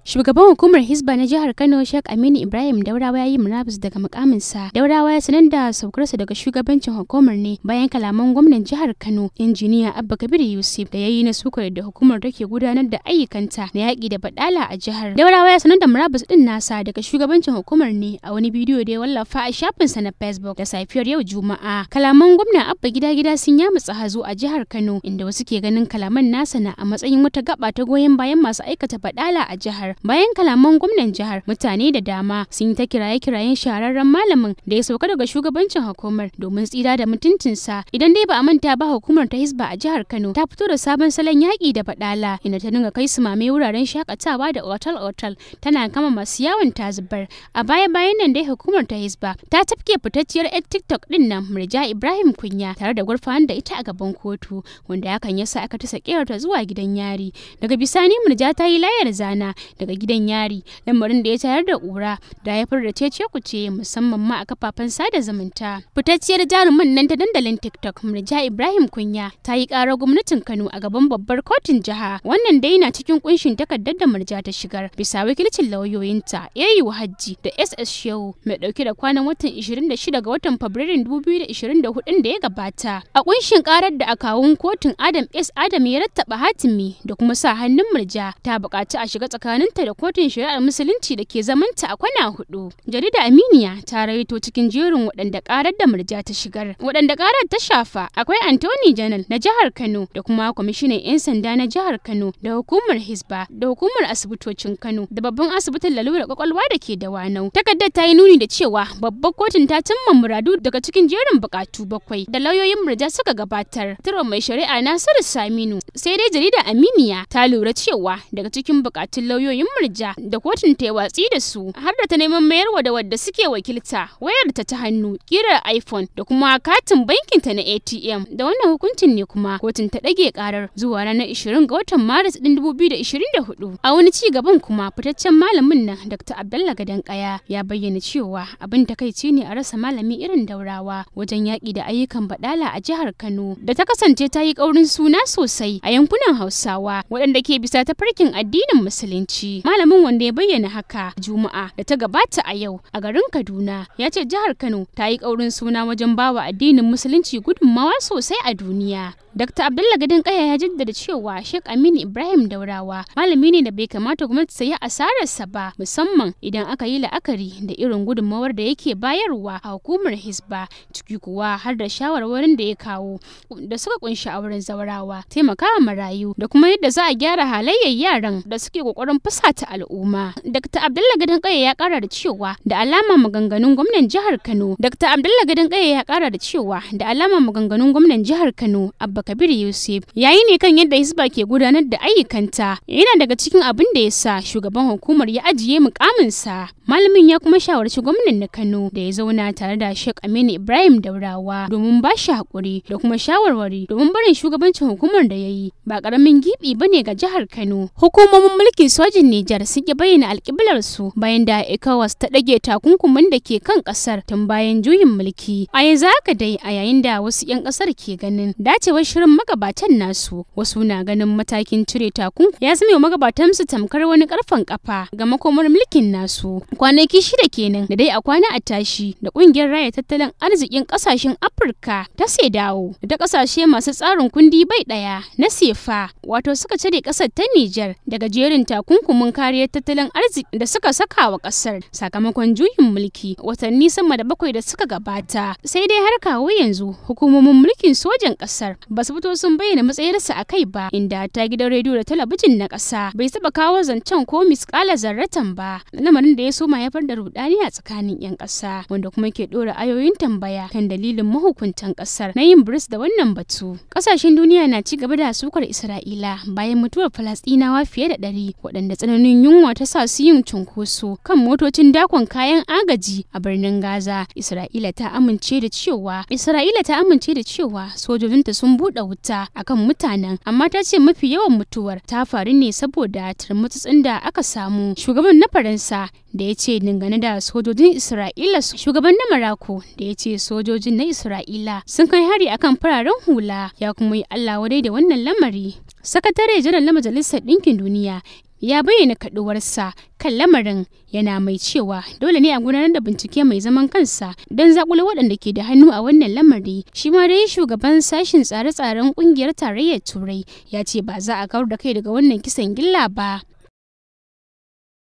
Shugaban hukumar Hisba na jihar Kano, Sheikh Aminu Ibrahim Daurawa, ya yi murabus daga mukaminsa. Daurawa ya sanar da saukarsa daga shugabancin hukumar ne bayan kalaman gwamnan jihar Kano, Injiniya Abba Kabir Yusuf, da ya yi na sukar da hukumar take gudanar da ayyukanta na yaƙi da badala a jihar. Daurawa ya sanar da murabus din nasa daga shugabancin hukumar ne a wani bidiyo da ya wallafa a shafinsa na Facebook da safiyar yau Juma'a. Kalaman gwamna Abba Gida Gida sun yamutsa hazo a jihar Kano, inda wasu ke ganin kalaman nasa na a matsayin wata gaba ta goyon bayan masu aikata badala a jihar. Bayan kalaman gwamnan jihar, mutane da dama sun yi ta kiraye-kirayen shahararren malamin da ya sauka daga shugabancin hukumar domin tsira da mutuncinsa. Idan dai ba a manta ba, hukumar ta Hisba a jihar Kano ta fito da sabon salon yaƙi da badala, inda ta dinga kai su mame wuraren shakatawa da otal-otal tana kama masu yawon tazubar. A baya-bayan nan dai hukumar ta Hisba ta tafke fitacciyar 'yar TikTok din nan, Murja Ibrahim Kunya, tare da gurfanar da ita a gaban kotu, wanda hakan ya sa aka ta ta zuwa gidan yari. Daga bisani Murja ta yi layar zana daga gidan yari, lamarin da ya tayar da ƙura da haifar da cece kuce, musamman ma a kafafen sada zumunta. Fitacciyar jarumin nan ta dandalin TikTok, Murja Ibrahim Kunya, ta yi ƙarar gwamnatin Kano a gaban babbar kotun jiha. Wannan dai na cikin kunshin takardar da Murja ta shigar bisa wakilcin lauyoyinta AU Hajji da SS Shehu, mai dauke da kwanan watan 26 ga watan Fabrairun 2024 da ya gabata. A kunshin karar da akawun kotun Adam S Adam ya rattaba hatimi da kuma sa hannun Murja, ta buƙaci a shiga tsakaninta da kotun shari'ar musulunci da ke zamanta a Kwana Hudu. Jarida Aminiya ta rawaito cikin jerin waɗanda karar da Murja ta shigar. Waɗanda karar ta shafa akwai Anthony Janal na jihar Kano, da kuma kwamishinan 'yan sanda na jihar Kano, da hukumar Hisba, da hukumar asibitocin Kano, da babban asibitin lalurar kwakwalwa da ke Dawanau. Takardar ta yi nuni da cewa babbar kotun ta cimma muradu daga cikin jerin bukatu bakwai da lauyoyin Murja suka gabatar. Turo mai shari'a Nasiru Saminu. Sai dai jarida Aminiya ta lura cewa daga cikin bukatun lauyoyin Murja da kotun ta yi watsi da su har da ta neman mayarwa da wadda suke wakilta wayar ta ta hannu kirar iPhone da kuma katin bankin ta na ATM. Da wannan hukuncin ne kuma kotun ta ɗage karar zuwa ranar 20 ga watan Maris ɗin 2024. A wani ci gaban kuma, fitaccen malamin nan Dr. Abdallah Gadan Kaya ya bayyana cewa abin takaici ne a rasa malami irin Daurawa wajen yaƙi da ayyukan badala a jihar Kano, da ta kasance ta yi ƙaurin suna sosai a yankunan Hausawa waɗanda ke bisa tafarkin addinin Musulunci. Malamin, wanda ya bayyana haka Juma'a da ta gabata a yau a garin Kaduna, ya ce jihar Kano ta yi ƙaurin suna wajen bawa addinin Musulunci gudunmawa sosai a duniya. Dr. Abdullah Gadon Kaya ya jaddada cewa Sheikh Aminu Ibrahim Daurawa malami ne da bai kamata gwamnati ta yi asararsa ba, musamman idan aka yi la'akari da irin gudunmawar da yake bayarwa a hukumar Hisba, ciki kuwa har da shawarwarin da ya kawo da suka kunshi auren zawarawa, taimakawa marayu, da kuma yadda za a gyara halayyar yaran da suke kokarin fusata al'umma. Dr. Abdullah Gadon Kaya ya kara da cewa da alama maganganun gwamnan jihar Kano. Dr. Abdullah Gadon Kaya ya kara da cewa da alama maganganun gwamnan jihar Kano Abba Kabir Yusuf yayi ne kan yadda Hisba ke gudanar da ayyukanta yana daga cikin abin da ya sa shugaban hukumar ya ajiye mukaminsa. Malamin ya kuma shawarci gwamnan na Kano da ya zauna tare da Sheikh Aminu Ibrahim Daurawa domin ba shi hakuri da kuma shawarwari, domin barin shugabancin hukumar da ya yi ba karamin gibi bane ga jihar Kano. Hukumomin mulkin sojin Nijar sun ki bayyana alƙiblar su bayan da ECOWAS ta ɗage takunkumin da ke kan ƙasar tun bayan juyin mulki. A yanzu haka dai, a yayin da wasu 'yan ƙasar ke ganin dacewar shirin magabatan nasu, wasu na ganin matakin cire takunkumi ya zama magabatan su tamkar wani karfan kafa ga makomar mulkin nasu. Kwanaki 6 kenan da dai a kwana a tashi da kungiyar raya tattalin arzikin kasashen Afirka ta CEDEAO da kasashe masu tsarin kundi bai daya na CFA, wato suka cire kasar ta Nijar daga jerin takunkumin kariyar tattalin arziki da suka saka wa kasar sakamakon juyin mulki watanni sama da 7 da suka gabata. Sai dai har kawo yanzu hukumomin mulkin sojan kasar ba su fito sun bayyana matsayarsa a kai ba, inda ta gidan rediyo da talabijin na ƙasa bai taɓa kawo zancen ko miskala zarratan ba, lamarin da ya soma haifar da rudani a tsakanin 'yan ƙasa, wanda kuma ke ɗora ayoyin tambaya kan dalilin mahukuntan ƙasar na yin biris da wannan batu. Ƙasashen duniya na ci gaba da sukar Isra'ila bayan mutuwar Falastinawa fiye da 100 waɗanda tsananin yunwa ta sa su yin cunkoso kan motocin dakon kayan agaji a birnin Gaza. Isra'ila ta amince da cewa sojojinta sun buɗe wuta akan mutanen, amma ta ce mafi yawan mutuwar ta faru ne saboda turmutsutsun da aka samu. Shugaban na Marako da ya ce sojojin na Isra'ila sun kai hari akan fararen hula ya kuma yi Allah wadai da wannan lamari. Sakatare janar na Majalisar Ɗinkin Duniya ya bayyana kaduwarsa kan lamarin, yana mai cewa dole ne a gudanar da bincike mai zaman kansa don zakulo waɗanda ke da hannu a wannan lamari. Shi ma dai shugaban sashin tsare-tsaren kungiyar Tarayyar Turai ya ce ba za a kawar da kai daga wannan kisan gilla ba.